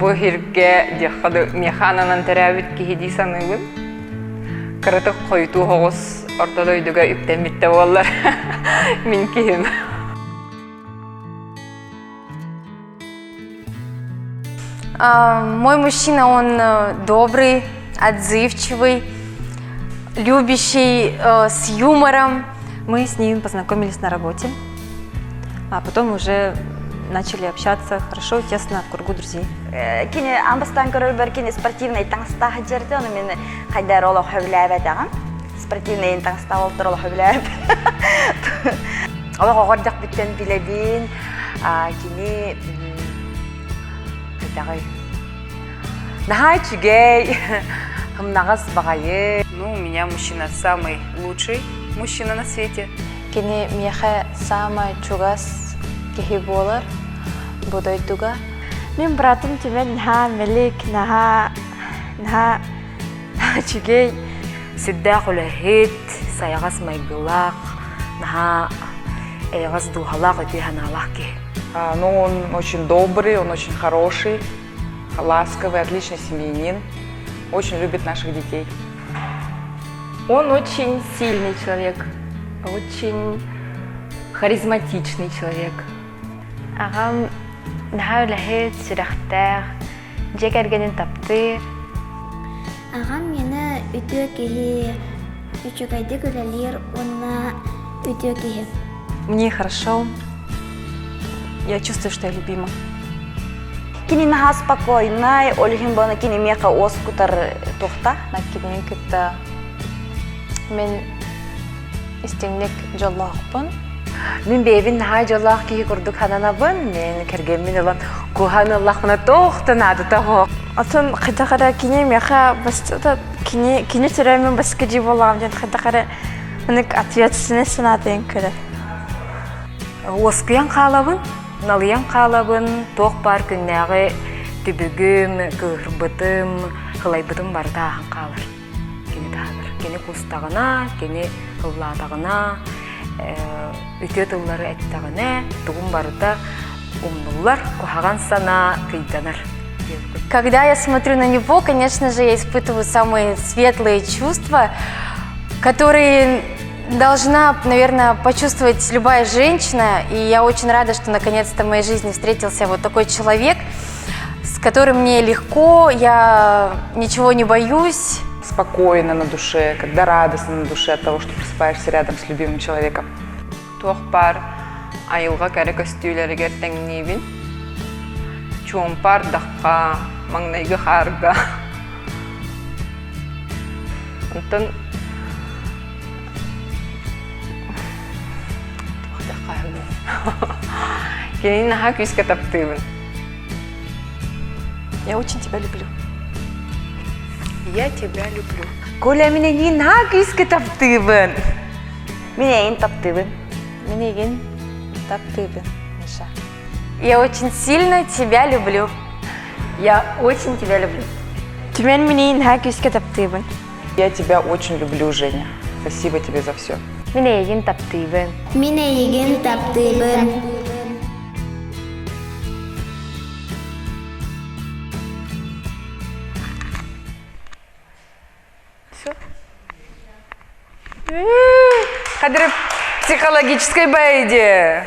Бу иһиргэ диэххэ да миэхэ ананан төрөөбүт киһи дии саныыбын. Кыратык хойутуу оҕус орто дойдуга үктэммит да буоллар мин киһим. Мой мужчина, он добрый, отзывчивый, любящий, с юмором. Мы с ним познакомились на работе, а потом уже начали общаться хорошо, тесно в кругу друзей. Кини аан бастаан көрөрбөр кини спортивнай таҥастаах дьэрдэ, ону мин хайдар олох сөбүлээбэтэҕим. Спортивнайын таҥастаах олтор олох сөбүлээбэт. Олох оҕо эрдэхпиттэн билэбин, кини хайдаҕый наһаа үчүгэй, ымнаҕас баҕайы. Ну, у меня мужчина самый лучший мужчина на свете. Кини миэхэ саамай чугас киһи буолар бу дойдуга. Мин братым Түмэн наһаа мэлик, наһаа наһаа үчүгэй. Сүрдээх үлэһит, сайаҕас майгылаах, наһаа эйэҕэс дууһалаах, үтүө санаалаах киһи. Ну, он очень добрый, он очень хороший, ласковый, отличный семьянин, очень любит наших детей. Он очень сильный человек, очень харизматичный человек. Аҕам наһаа үлэһит, сүрэхтээх, дьиэ кэргэнин таптыыр. Аҕам миэнэ үтүө киһи, үчүгэйдик үлэлиир уонна үтүө киһи. Мне хорошо. Я чувствую, что я любима. Кини наһаа спокойнай, ол иһин буона кини миэхэ уоскутар туохта. Кинини кытта мин истиҥник дьоллоохпун. Мин бэйэбин наһаа дьоллоох киһи курдук сананабын. Мен кэргэммин ылан куһан ыллахпына туох да наадата суох. Атын хайдах эрэ кини миэхэ бастата кини кини төрөөммүн баска дии буоллаҕым диэн хайдах эрэ манык ответственность санаатын көрөр. Уоскуйан хаалабын, налыйан хаалабын, туох баар күннээҕи түбүгүм, кыыһырбытым, кылайбытым барыта ааһан хаалар. Кини таһыгар. Кини кустаҕына, кини ыллаатаҕына, үтүө тыллары эттэҕинэ, тугум барыта умнуллар, куһаҕан санаа кыйданар. Когда я смотрю на него, конечно же, я испытываю самые светлые чувства, которые должна, наверное, почувствовать любая женщина. И я очень рада, что наконец-то в моей жизни встретился вот такой человек, с которым мне легко, я ничего не боюсь. Спокойно на душе, когда радостно на душе от того, что просыпаешься рядом с любимым человеком. Туох баар айылҕа кэрэ көстүүлэригэр тэҥниибин. Чуумпа ардахха, маҥнайгы хаарга. Онтон Кинини наһаа күүскэ таптыыбын. Я очень тебя люблю. Я тебя люблю. Коля, мин эйигин наһаа күүскэ таптыыбын. Мин эйигин таптыыбын. Мин эйигин таптыыбын, Миша. Я очень сильно тебя люблю. Я очень тебя люблю. Түмэн мин эйигин наһаа күүскэ таптыыбын. Я тебя очень люблю, Женя. Спасибо тебе за все. Мин эйигин таптыыбын. Мин эйигин таптыыбын. Все. Хадыр психологической байде.